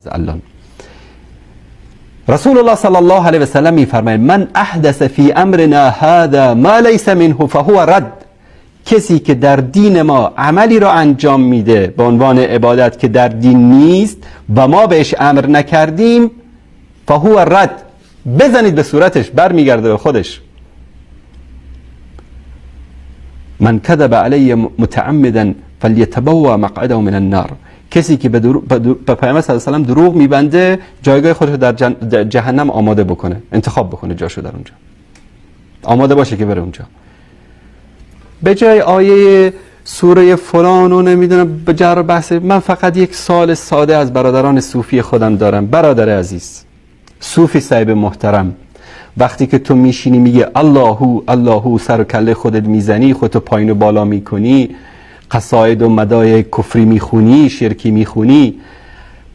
الان رسول الله صلی الله علیه و سلم میفرماید من احدث فی امرنا هذا ما لیس منه فهو رد. کسی که در دین ما عملی را انجام میده به عنوان عبادت که در دین نیست و ما بهش امر نکردیم، فهو رد، بزنید به صورتش، برمیگرده به خودش. من کذب علی متعمدا فلیتبوأ مقعده من النار. کسی که به پیامبر صلی الله علیه و سلم دروغ میبنده جایگاه خودش رو در جهنم آماده بکنه، انتخاب بکنه جاشو در اونجا، آماده باشه که بره اونجا. به جای آیه سوره فلان و نمیدونم به جر و بحث، من فقط یک سوال ساده از برادران صوفی خودم دارم. برادر عزیز، صوفی صاحب محترم، وقتی که تو میشینی میگه اللهو اللهو، سر و کله خودت میزنی، خودتو پایین و بالا میکنی، قصاید و مدای کفری میخونی، شرکی میخونی،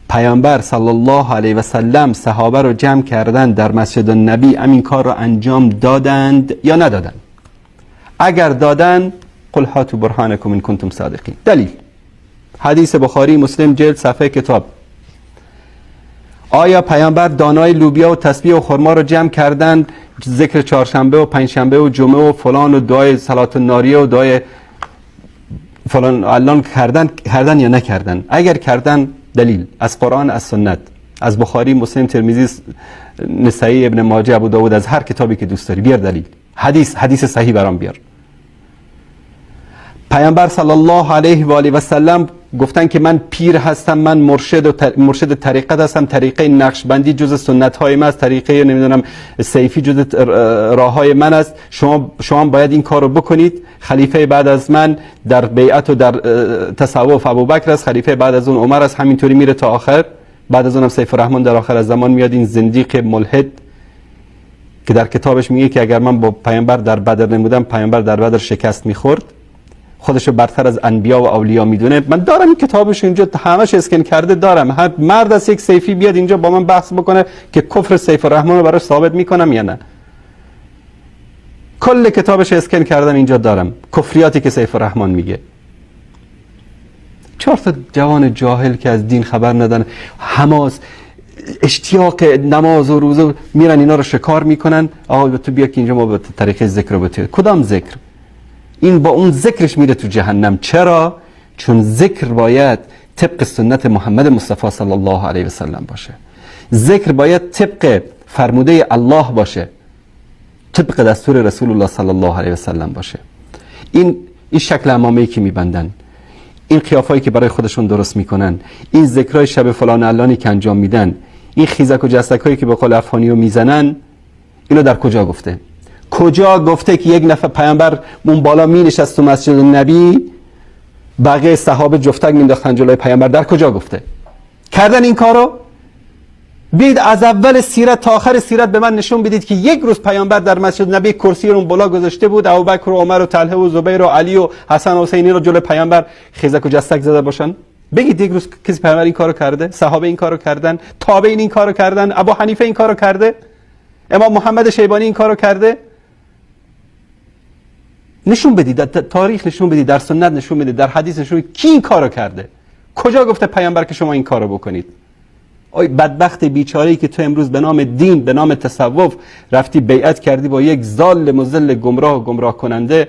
پیامبر صلی الله علیه و سلم صحابه رو جمع کردن در مسجد النبی، همین کار رو انجام دادند یا ندادند؟ اگر دادن، قل هاتوا برهانکم ان کنتم صادقین. دلیل حدیث بخاری مسلم جلد صفحه کتاب. آیا پیامبر دانای لوبیا و تسبیح و خرما رو جمع کردن، ذکر چهارشنبه و پنجشنبه و جمعه و فلان و دعای صلات الناریه و دعای فلان الان کردن یا نکردن؟ اگر کردن، دلیل از قرآن، از سنت، از بخاری مسلم ترمذی نسائی ابن ماجه ابو داود، از هر کتابی که دوست داری بیار دلیل، حدیث صحیح برام بیار. پیامبر صلی الله علیه و آله و سلم گفتن که من پیر هستم، من مرشد طریقت هستم، طریقه نقشبندی جز سنت های من است، طریقه نمیدونم سیفی جز راه های من است، شما باید این کار رو بکنید. خلیفه بعد از من در بیعت و در تصوف ابوبکر است، خلیفه بعد از اون عمر است، همینطوری میره تا آخر. بعد از اونم سیف الرحمن در آخر از زمان میاد، این زندیق ملحد که در کتابش میگه که اگر من با پیامبر در بدر نمودم، پیامبر در بدر شکست میخورد، خودشو برتر از انبیا و اولیا میدونه. من دارم این کتابش اینجا، همش اسکن کرده دارم. هر مرد از یک سیفی بیاد اینجا با من بحث بکنه که کفر سیف الرحمن رو براش ثابت میکنم یا نه. کل کتابش اسکن کردم اینجا دارم، کفریاتی که سیف الرحمن میگه. 4 تا جوان جاهل که از دین خبر ندارن، حماس، اشتیاق نماز و روزه، میرن اینا رو شکار میکنن. آقا تو بیا که اینجا ما به طریقه ذکر رو بتوید. کدام ذکر؟ این با اون ذکرش میره تو جهنم. چرا؟ چون ذکر باید طبق سنت محمد مصطفی صلی الله علیه و سلم باشه، ذکر باید طبق فرموده الله باشه، طبق دستور رسول الله صلی الله علیه و سلم باشه. این شکل عمامه‌ای که میبندن، این قیافایی که برای خودشون درست میکنن، این ذکرای شب فلان علانی که انجام میدن، این خیزک و جستکایی که به قول افغانیو میزنن، اینو در کجا گفته؟ کجا گفته که یک نفر پیامبر اون بالا می نشست تو مسجد النبی، بقیه صحابه جفتک مینداختن جلوی پیامبر؟ در کجا گفته کردن این کارو؟ بید از اول سیرت تا آخر سیرت به من نشون بدید که یک روز پیامبر در مسجد نبی کرسی رو بالا گذاشته بود، ابوبکر و عمر و طلحه و زبیر و علی و حسن و حسینی رو جلوی پیامبر خیزک و جستک زده باشن. بگید یک روز کسی پیامبر این کارو کرده؟ صحابه این کارو کردن؟ تابعین این کارو کردن؟ ابو حنیفه این کارو کرده؟ امام محمد شیبانی این کارو کرده؟ نشون بدید، در تاریخ نشون بدید، در سنت نشون بدید، در حدیث نشون بدید کی این کارو کرده؟ کجا گفته پیامبر که شما این کارو بکنید؟ آی بدبخت بیچاره‌ای که تو امروز به نام دین، به نام تصوف رفتی بیعت کردی با یک ضال مضل گمراه و گمراه کننده،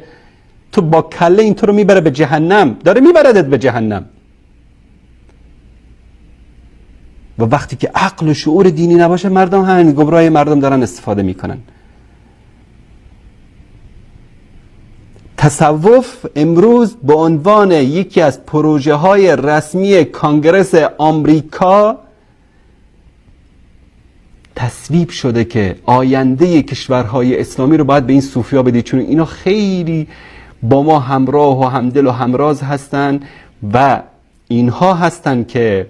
تو با کله این تو رو میبره به جهنم، داره میبردت به جهنم. و وقتی که عقل و شعور دینی نباشه، مردم همین گمراه مردم دارن استفاده میکنن. تصوف امروز به عنوان یکی از پروژه های رسمی کانگرس آمریکا تصویب شده که آینده کشورهای اسلامی رو باید به این صوفیا بدید، چون اینا خیلی با ما همراه و همدل و همراز هستن و اینها هستن که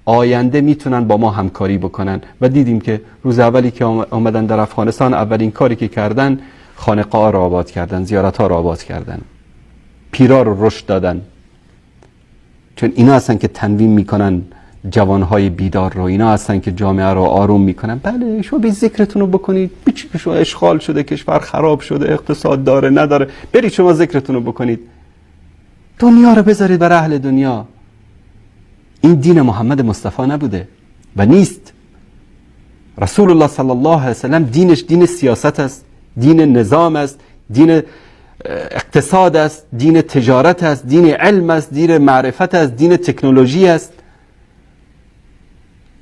آینده میتونن با ما همکاری بکنن. و دیدیم که روز اولی که آمدن در افغانستان، اولین کاری که کردن خانقاه را آباد کردن، زیارت ها را آباد کردن، پیرا رو رشد دادن، چون اینا هستن که تنویم میکنن جوانهای بیدار رو، اینا هستن که جامعه رو آروم میکنن. بله شما به ذکرتون رو بکنید، بیچی که شما اشغال شده، کشور خراب شده، اقتصاد داره نداره، برید شما ذکرتون رو بکنید، دنیا رو بذارید برای اهل دنیا. این دین محمد مصطفی نبوده. و نیست. رسول الله صلی الله علیه وسلم دینش دین سیاست است، دین نظام است، دین اقتصاد است، دین تجارت است، دین علم است، دین معرفت است، دین تکنولوژی است.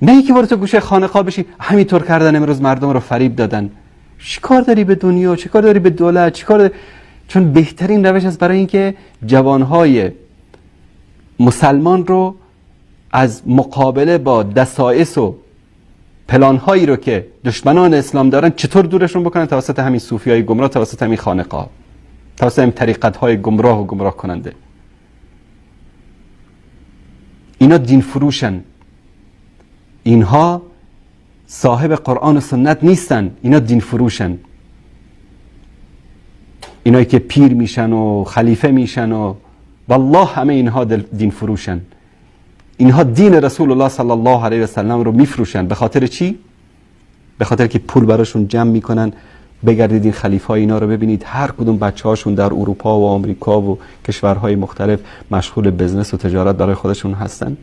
نه اینکه وارد گوشه خانقاه بشی. همینطور کردن امروز مردم رو فریب دادن. چیکار داری به دنیا؟ چیکار داری به دولت؟ چیکار داری؟ چون بهترین روش است برای اینکه جوانهای مسلمان رو از مقابله با دسائس و پلانهایی رو که دشمنان اسلام دارن چطور دورشون بکنن؟ توسط همین صوفیای گمراه، توسط همین خانقاه، توسط همین طریقت‌های گمراه و گمراه کننده. اینا دین فروشن، اینها صاحب قرآن و سنت نیستن، اینا دین فروشن. اینایی که پیر میشن و خلیفه میشن و والله همه اینها دین فروشن. اینها دین رسول الله صلی الله علیه و سلم رو میفروشن. به خاطر چی؟ به خاطر که پول براشون جمع میکنن. بگردید این خلیفه های اینا رو ببینید، هر کدوم بچه هاشون در اروپا و آمریکا و کشورهای مختلف مشغول business و تجارت برای خودشون هستن.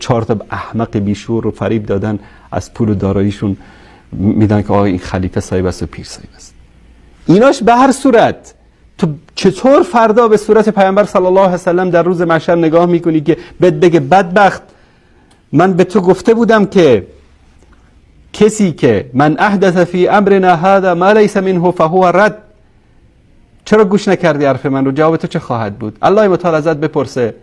4 تا احمق بیشور رو فریب دادن، از پول و داراییشون میدن که آقا این خلیفه صاحب است و پیر صاحب است. ایناش به هر صورت تو چطور فردا به صورت پیامبر صلی الله علیه و سلم در روز محشر نگاه میکنی که بهت بگه بدبخت، من به تو گفته بودم که کسی که من احدث فی امرنا هذا ما لیس منه فهو رد، چرا گوش نکردی حرف من رو؟ جواب تو چه خواهد بود؟ الله متعال ازت بپرسه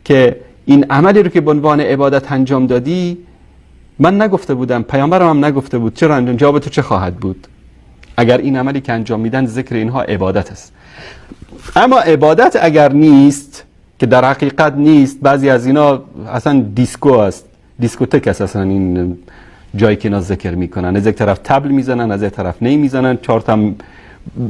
که این عملی رو که به عنوان عبادت انجام دادی من نگفته بودم، پیامبرم هم نگفته بود، چرا انجام؟ جواب تو چه خواهد بود؟ اگر این عملی که انجام میدن ذکر اینها عبادت است. اما عبادت اگر نیست، که در حقیقت نیست، بعضی از اینا اصلا دیسکو است، دیسکوتک است، اصلا این جایی که اینا ذکر میکنن، از یک طرف طبل میزنن، از یک طرف نی میزنن، 4 تا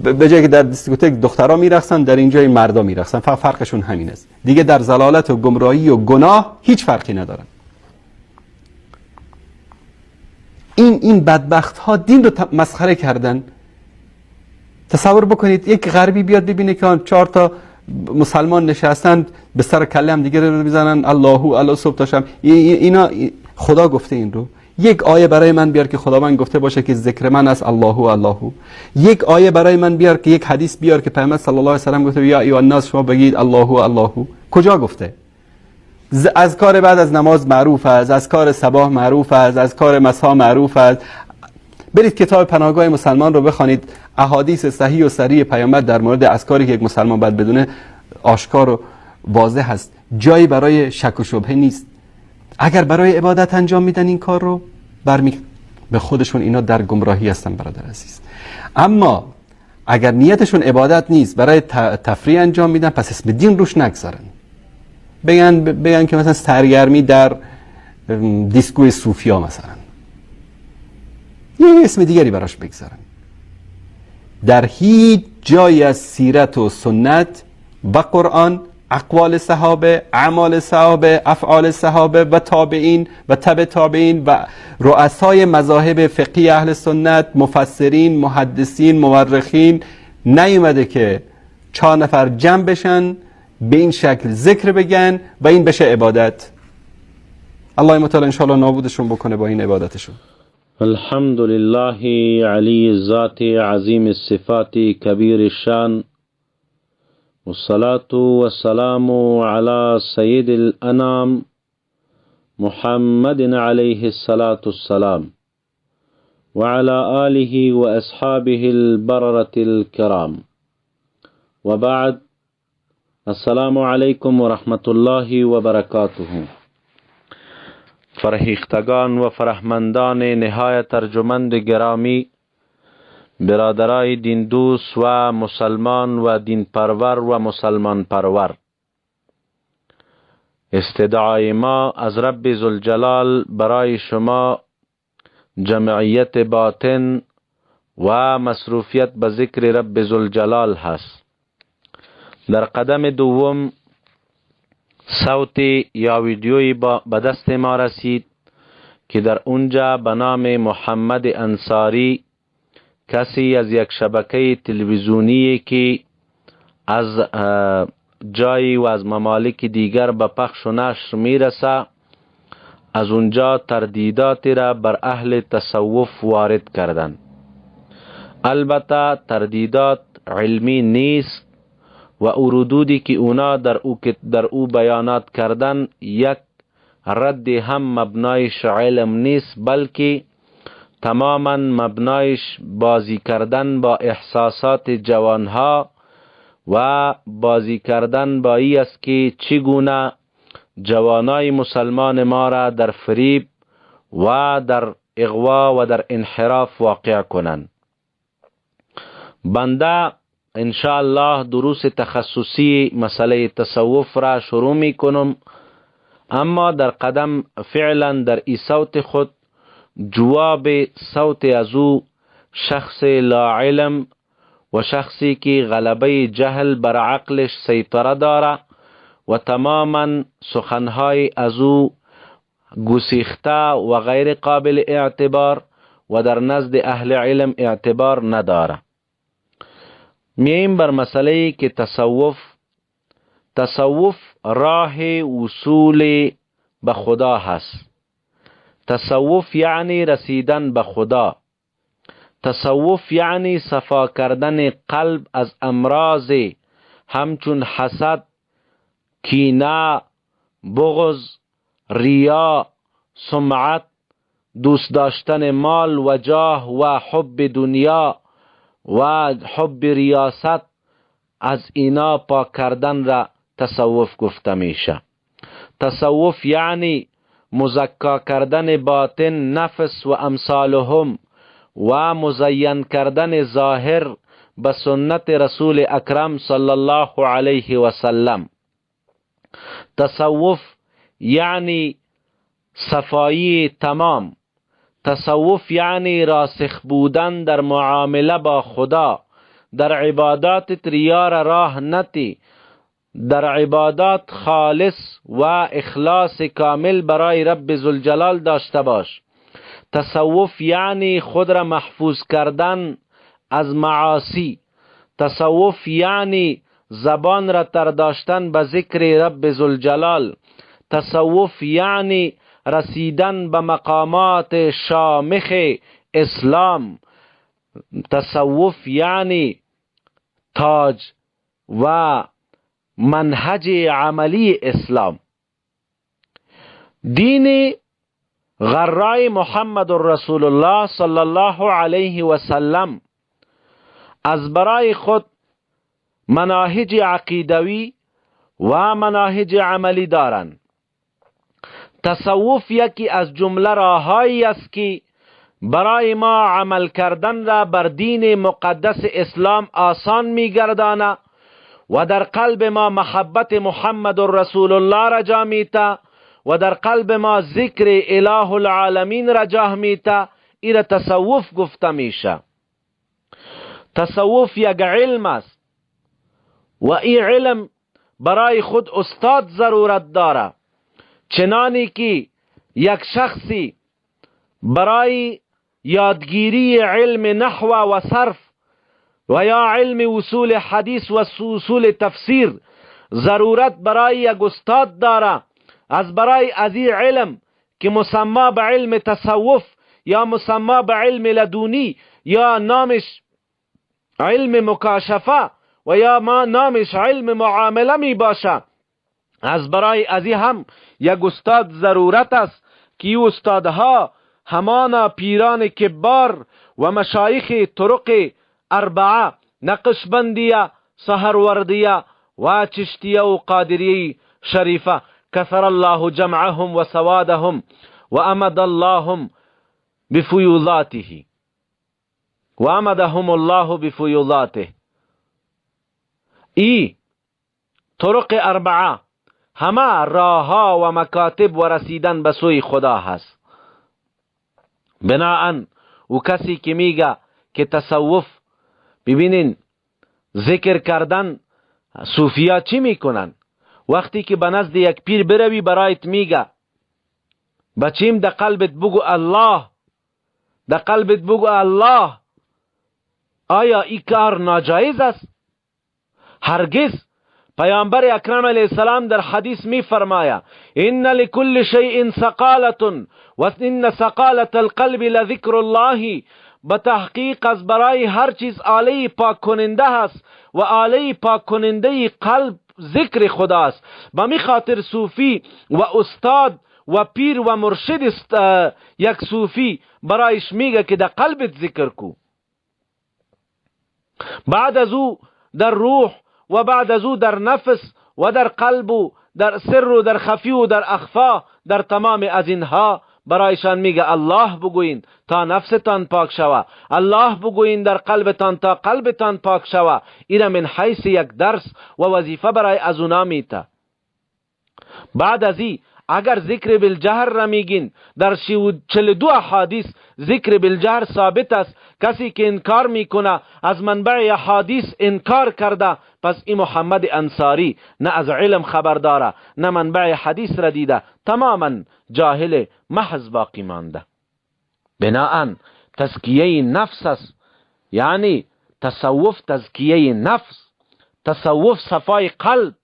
به جایی که در دیسکوتک دخترها میرقصن، در اینجا این مردا میرقصن، فقط فرقشون همین است دیگه. در ضلالت و گمراهی و گناه هیچ فرقی ندارن. این بدبخت ها دین رو مسخره کردن. تصور بکنید یک غربی بیاد ببینه که 4 تا مسلمان نشستن به سر کله هم دیگه رو میزنن، الله الله صبح تا شب. اینا خدا گفته این رو. یک آیه برای من بیار که خداوند گفته باشه که ذکر من است الله الله. یک آیه برای من بیار که یک حدیث بیار که پیامبر صلی الله علیه و سلم گفته یا ایها الناس شما بگید الله الله. کجا گفته؟ از کار بعد از نماز معروف است، از کار صباح معروف است، از کار مسا معروف است. برید کتاب پناهگاه مسلمان رو بخوانید، احادیث صحیح و صریح پیامبر در مورد اذکاری که یک مسلمان باید بدونه آشکار و واضح است، جایی برای شک و شبهه نیست. اگر برای عبادت انجام میدن این کار رو، برمی به خودشون اینا در گمراهی هستن برادر عزیز. اما اگر نیتشون عبادت نیست، برای تفریح انجام میدن، پس اسم دین روش نگذارن. بگن که مثلا سرگرمی در دیسکوی صوفیا مثلا، یه اسم دیگری براش بگذارن. در هیچ جایی از سیرت و سنت و قرآن اقوال صحابه، اعمال صحابه، افعال صحابه و تابعین و تبع تابعین و رؤسای مذاهب فقهی اهل سنت، مفسرین، محدثین، مورخین نیومده که 4 نفر جمع بشن به این شکل ذکر بگن و این بشه عبادت. الله متعال انشاءالله نابودشون بکنه با این عبادتشون. الحمد لله علی الذات عظیم الصفات کبیر الشان والصلاة والسلام على سيد الأنام محمد عليه الصلاة والسلام وعلى آله وأصحابه البررة الكرام وبعد. السلام علیکم و رحمت الله و برکاته. فرهیختگان و فرهمندان نهایت ارجمند گرامی، برادرای دین دوست و مسلمان و دین پرور و مسلمان پرور، استدعای ما از رب ذوالجلال برای شما جمعیت باطن و مصروفیت به ذکر رب ذوالجلال هست. در قدم دوم صوت یا ویدیوی به دست ما رسید که در اونجا به نام محمد انصاری، کسی از یک شبکه تلویزیونی که از جایی و از ممالک دیگر به پخش و نشر میرسه، از اونجا تردیداتی را بر اهل تصوف وارد کردند. البته تردیدات علمی نیست و او ردودی که اونا در او بیانات کردن یک رد هم مبنایش علم نیست، بلکه تماما مبنایش بازی کردن با احساسات جوانها و بازی کردن با ای است که چگونه جوانای مسلمان ما را در فریب و در اغوا و در انحراف واقع کنند. بنده انشاءالله دروس تخصصی مسئله تصوف را شروع می کنم، اما در قدم فعلا در ای صوت خود جواب صوت از او شخص لا علم و شخصی که غلبه جهل بر عقلش سیطره داره و تماما سخنهای از او گسیخته و غیر قابل اعتبار و در نزد اهل علم اعتبار نداره. میایم بر مسئله که تصوف راه وصول به خدا هست. تصوف یعنی رسیدن به خدا. تصوف یعنی صفا کردن قلب از امراض همچون حسد، کینه، بغض، ریا، سمعت، دوست داشتن مال و جاه و حب دنیا و حب ریاست، از اینا پاک کردن را تصوف گفته میشه. تصوف یعنی مزکا کردن باطن نفس و امثالهم و مزین کردن ظاهر به سنت رسول اکرم صلی الله علیه و سلم. تصوف یعنی صفایی تمام. تصوف یعنی راسخ بودن در معامله با خدا، در عبادات ریا را راه نتی، در عبادات خالص و اخلاص کامل برای رب ذوالجلال داشته باش. تصوف یعنی خود را محفوظ کردن از معاصی. تصوف یعنی زبان را تر داشتن به ذکر رب ذوالجلال. تصوف یعنی رسیدن به مقامات شامخ اسلام. تصوف یعنی تاج و منهج عملی اسلام. دین غرای محمد رسول الله صلی الله علیه و سلم از برای خود مناهج عقیدوی و مناهج عملی دارند. تصوف یکی از جمله راههایی است که برای ما عمل کردن را بر دین مقدس اسلام آسان می‌گرداند و در قلب ما محبت محمد رسول الله را جا میته و در قلب ما ذکر اله العالمین را جا میته. ایره تصوف گفته میشه. تصوف یک علم است و این علم برای خود استاد ضرورت داره. چنانی که یک شخصی برای یادگیری علم نحو و صرف و یا علم اصول حدیث و اصول تفسیر ضرورت برای یک استاد داره، از برای از این علم که مسمى به علم تصوف یا مسمى به علم لدونی یا نامش علم مکاشفه و یا ما نامش علم معامله می باشه، از برای از این هم یک استاد ضرورت است که این استادها همانا پیران کبار و مشایخ طرق اربعه، نقشبندیه، سهروردیه و چشتیه و قادریه شریفه، کثر الله جمعهم و سوادهم و امد اللهم بفیوضاته و امدهم الله بفیوضاته. ای طرق اربعه همه راهها و مکاتب و رسیدن به سوی خدا هست. بناهن و کسی که میگه که تصوف، ببینین ذکر کردن صوفیا چی میکنن؟ وقتی که به نزد یک پیر بروی برایت میگه بچیم در قلبت بگو الله، در قلبت بگو الله. آیا این کار ناجایز است؟ هرگز. پیامبر اکرم علیه السلام در حدیث می فرماید ان لكل شیء ثقالة و ان ثقالة القلب لذکر الله. به تحقیق از برای هر چیز آله پاک کننده هست و آله پاک کننده قلب ذکر خداست. به می خاطر صوفی و استاد و پیر و مرشد یک صوفی برایش میگه که در قلبت ذکر کو. بعد از او در روح و بعد از او در نفس و در قلب و در سر و در خفی و در اخفا، در تمام از اینها برایشان میگه الله بگویین تا نفستان پاک شوه، الله بگویین در قلبتان تا قلبتان پاک شوه. ایره من حیث یک درس و وظیفه برای از اونا میته. بعد از ای اگر ذکر بالجهر را میگین، در 42 احادیث ذکر بالجهر ثابت است. کسی که انکار میکنه از منبع احادیث انکار کرده، پس این محمد انصاری نه از علم خبر داره نه منبع حدیث را دیده، تماما جاهل محض باقی مانده. بناءً تزکیه نفس است، یعنی تصوف تزکیه نفس، تصوف صفای قلب،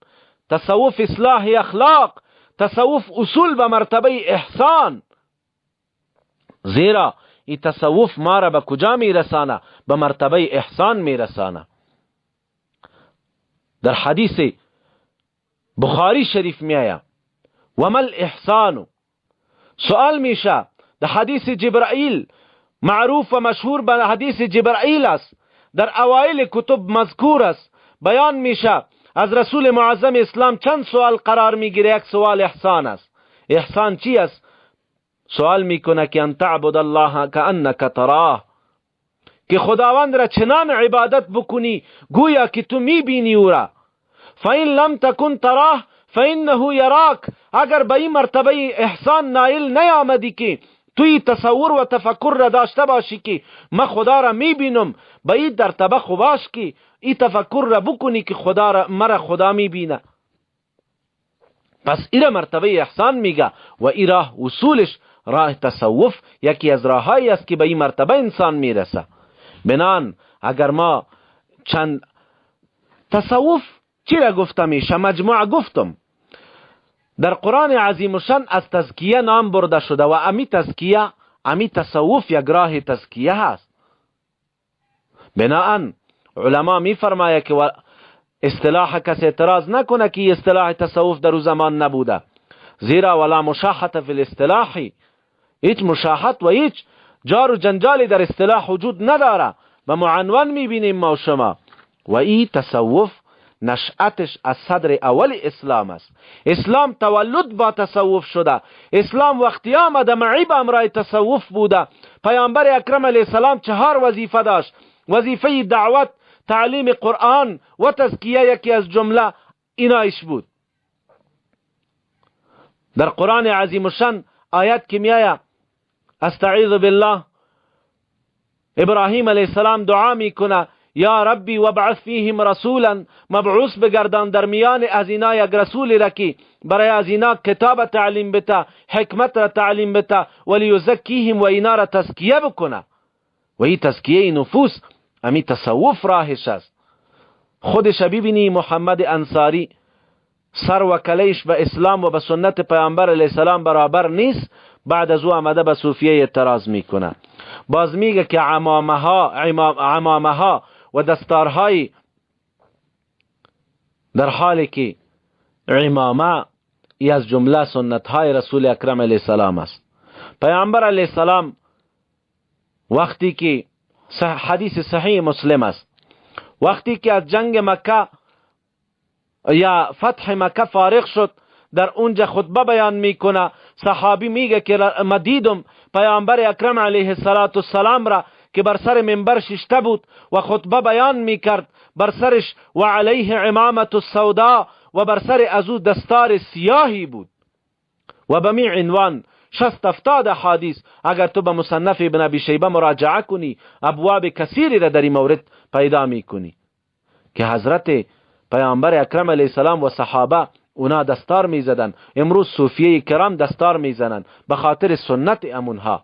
تصوف اصلاح اخلاق، تصوف اصول به مرتبه احسان. زیرا این تصوف ما را به کجا میرسانه؟ به مرتبه احسان میرسانه. در حدیث بخاری شریف میآید و ما الاحسان، سوال میشه در حدیث جبرائیل، معروف و مشهور به حدیث جبرائیل است، در اوایل کتب مذکور است، بیان میشه از رسول معظم اسلام چند سوال قرار میگیره. یک سوال احسان است. احسان چی است؟ سوال میکنه که ان تعبد الله کانک تراه، که خداوند را چنان عبادت بکنی گویا که تو میبینی او را. فإن لم تکن تراه فإنه یراک، اگر به این مرتبه احسان نایل نیامدی که توی تصور و تفکر را داشته باشی که من خدا را میبینم، به این مرتبه خو باش که این تفکر را بکنی که خدا را مرا خدا میبینه. پس ایره مرتبه احسان میگه و این راه وصولش راه تصوف یکی از راههایی است که به این مرتبه انسان میرسه. بنان اگر ما چند تصوف چی را گفته میشه؟ مجموعه گفتم در قرآن عظیم الشان از تزکیه نام برده شده و امی تزکیه، امی تصوف یک راه تزکیه هست. بناءً علما میفرماید که اصطلاح کس اعتراض نکنه که اصطلاح تصوف در او زمان نبوده، زیرا ولا مشاحت فی الاصطلاح، هیچ مشاحت و هیچ جار و جنجالی در اصطلاح وجود نداره و معنون میبینیم ما و شما. و این تصوف نشأتش از صدر اول اسلام است. اسلام تولد با تصوف شده. اسلام وقتی آمده معیب امرای تصوف بوده. پیامبر اکرم علیه السلام 4 وظیفه داشت: وظیفه دعوت، تعلیم قرآن و تزکیه یکی از جمله اینایش بود. در قرآن عظیم الشان آیت که میآید استعیذ بالله، ابراهیم علیه السلام دعا میکنه یا ربی وابعث فیهم رسولا، مبعوث بگردان در میان از اینا یک رسولی را که برای از اینا کتاب تعلیم بته، حکمت را تعلیم بته، ولیزکیهم و اینا را تزکیه بکنه. و این تزکیه نفوس امی تصوف راهش است. خودش ببینی محمد انصاری سر و کلیش به اسلام و به سنت پیامبر علیه السلام برابر نیست، بعد از او آمده به صوفیه اعتراض میکنه. باز میگه که عمامه ها و دستارهای، در حالی که عمامه ای از جمله سنت های رسول اکرم علیه السلام است. پیامبر علیه السلام وقتی که حدیث صحیح مسلم است، وقتی که از جنگ مکه یا فتح مکه فارغ شد، در اونجا خطبه بیان میکنه. صحابی میگه که ما دیدم پیامبر اکرم علیه السلام را که بر سر منبر ششته بود و خطبه بیان میکرد، بر سرش و علیه عمامة السودا و بر سر از او دستار سیاهی بود. و به می عنوان 60-70 احادیث اگر تو به مصنف ابن ابی شیبه مراجعه کنی، ابواب کثیری را در این مورد پیدا میکنی که حضرت پیامبر اکرم علیه السلام و صحابه اونا دستار میزدن. امروز صوفیه کرام دستار میزنن به خاطر سنت امونها.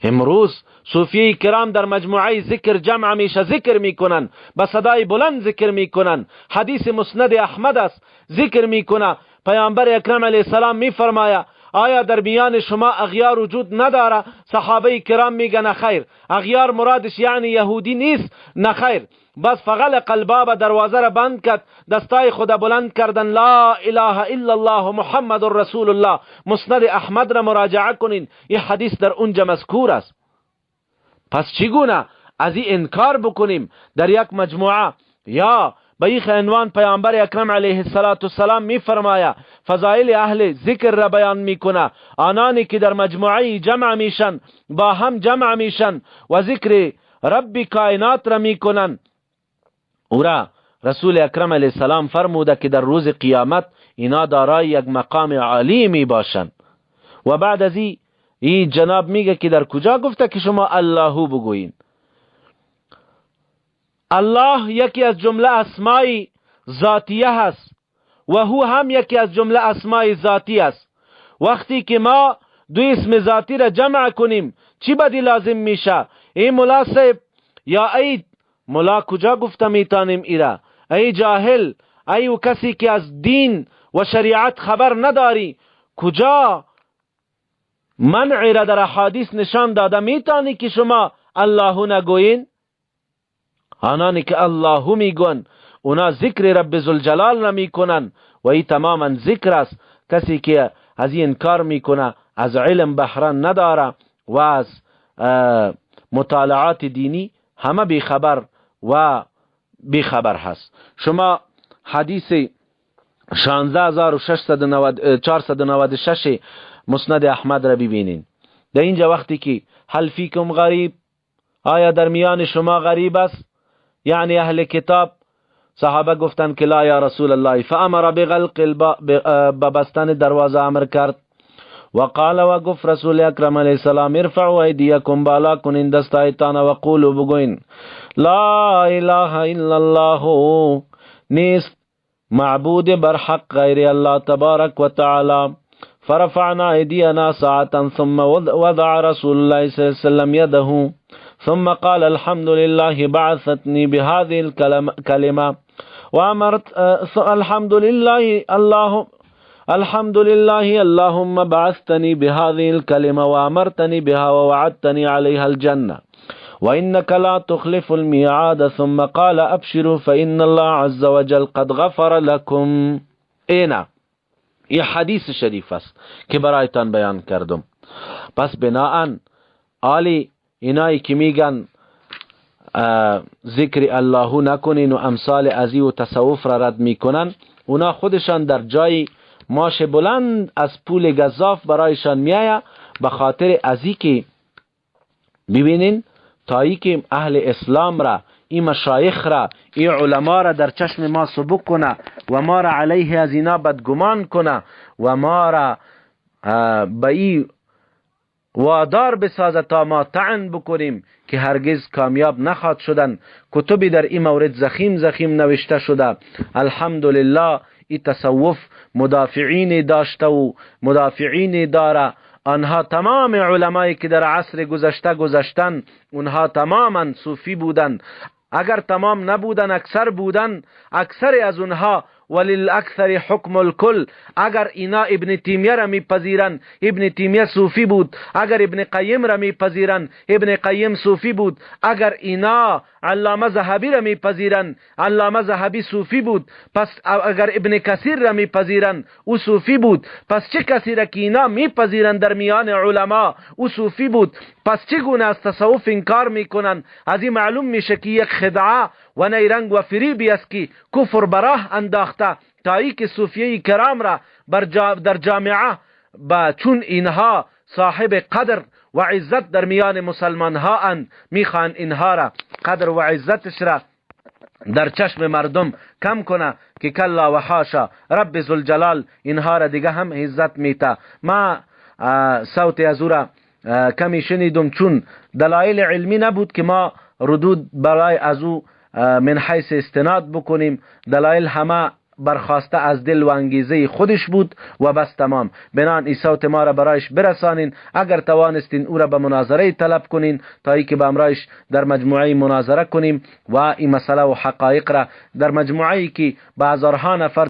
امروز صوفیه کرام در مجموعه ذکر جمع میشه، ذکر میکنن، با صدای بلند ذکر میکنن. حدیث مسند احمد است، ذکر میکنه. پیامبر اکرم علیه السلام میفرماید آیا در میان شما اغیار وجود نداره؟ صحابه کرام میگن خیر. اغیار مرادش یعنی یهودی نیست، نه خیر. بس فغلق الباب، دروازه را بند کرد، دستای خود بلند کردن، لا اله الا الله محمد رسول الله. مسند احمد را مراجعه کنین، این حدیث در اونجا مذکور است. پس چگونه از این انکار بکنیم در یک مجموعه؟ یا به این عنوان پیامبر اکرم علیه السلام میفرماید، فضایل اهل ذکر را بیان میکنه، آنانی که در مجموعه جمع میشن، با هم جمع میشن و ذکر رب کائنات را میکنن، او را رسول اکرم علیه السلام فرموده که در روز قیامت اینا دارای یک مقام عالی می باشند. و بعد از این جناب میگه که در کجا گفته که شما اللهو بگویین؟ الله یکی از جمله اسمای ذاتیه هست و هو هم یکی از جمله اسمای ذاتی است. وقتی که ما دو اسم ذاتی را جمع کنیم چی بدی لازم میشه؟ ای ملا صاحب یا ای ملا کجا گفته میتانیم ایرا؟ ای جاهل، ای و کسی که از دین و شریعت خبر نداری، کجا منع را در احادیث نشان داده میتانی که شما الله نگوین؟ آنانی که الله میگن اونا ذکر رب ذوالجلال را میکنن و این تماما ذکر است. کسی که از این کار میکنه از علم بهره نداره و از مطالعات دینی همه بیخبر و بیخبر هست. شما حدیث 16496 مسند احمد را ببینین. در اینجا وقتی که هل فیکم غریب، آیا در میان شما غریب است؟ یعنی اهل کتاب. صحابه گفتند که لا یا رسول الله. فامر بغلق الباب، ببستن دروازه امر کرد. و قال و گفت رسول اکرم علیه السلام ارفعوا ایدیکم، بالا کنین دستایتان، و قولوا بگوین لا اله الا الله، نیست معبود بر حق غیر الله تبارک و تعالی. فرفعنا ایدینا ساعتا ثم وضع رسول الله صلی الله علیه وسلم یده ثم قال الحمد لله بعثتني بهذه الكلمة وأمرت الحمد لله الله الحمد لله اللهم بعثتني بهذه الكلمة وأمرتني بها ووعدتني عليها الجنة وإنك لا تخلف الميعاد. ثم قال أبشروا فإن الله عز وجل قد غفر لكم. اینا یه حدیث شریف است که برایتان بیان کردم. پس بناءً آلی اینایی که میگن ذکر الله نکنین و امثال ازی و تصوف را رد میکنن، اونا خودشان در جای ماش بلند از پول گزاف برایشان میایه، به خاطر ازی که ببینین تایی که اهل اسلام را، این مشایخ را، این علما را در چشم ما سبک کنه و ما را علیه از اینا بدگمان کنه و ما را به این وادار بسازه تا ما طعن بکنیم که هرگز کامیاب نخواد شدن. کتبی در این مورد زخیم زخیم نوشته شده. الحمدلله این تصوف مدافعین داشته و مدافعین داره. آنها تمام علمایی که در عصر گذشته گذشتن، اونها تماما صوفی بودن. اگر تمام نبودن اکثر بودن، اکثر از اونها وللاکثر حکم الکل. اگر اینا ابن تیمیه را میپذیرن، ابن تیمیه صوفی بود. اگر ابن قیم را میپذیرن، ابن قیم صوفی بود. اگر اینا علامه ذهبی را میپذیرن، علامه ذهبی صوفی بود. پس اگر ابن کثیر را میپذیرن، او صوفی بود. پس چه کسی را که اینا میپذیرن در میان علما، او صوفی بود. پس چگونه از تصوف انکار میکنن؟ از این معلوم میشه که یک خدعه و نیرنگ و فریبی است که کفر براه انداخته تا ای که صوفیه کرام را در جامعه با چون اینها صاحب قدر و عزت در میان مسلمان ها اند، میخوان اینها را قدر و عزتش را در چشم مردم کم کنه که کلا و حاشا، رب ذوالجلال اینها را دیگه هم عزت میته. ما صوت از او را کمی شنیدم، چون دلایل علمی نبود که ما ردود برای از او من حیث استناد بکنیم. دلایل همه برخواسته از دل و انگیزه خودش بود و بس تمام. بنان ای صوت ما را برایش برسانین، اگر توانستین او را به مناظره طلب کنین تا ای که به امرایش در مجموعه مناظره کنیم و این مسئله و حقایق را در مجموعه ای که به هزارها نفر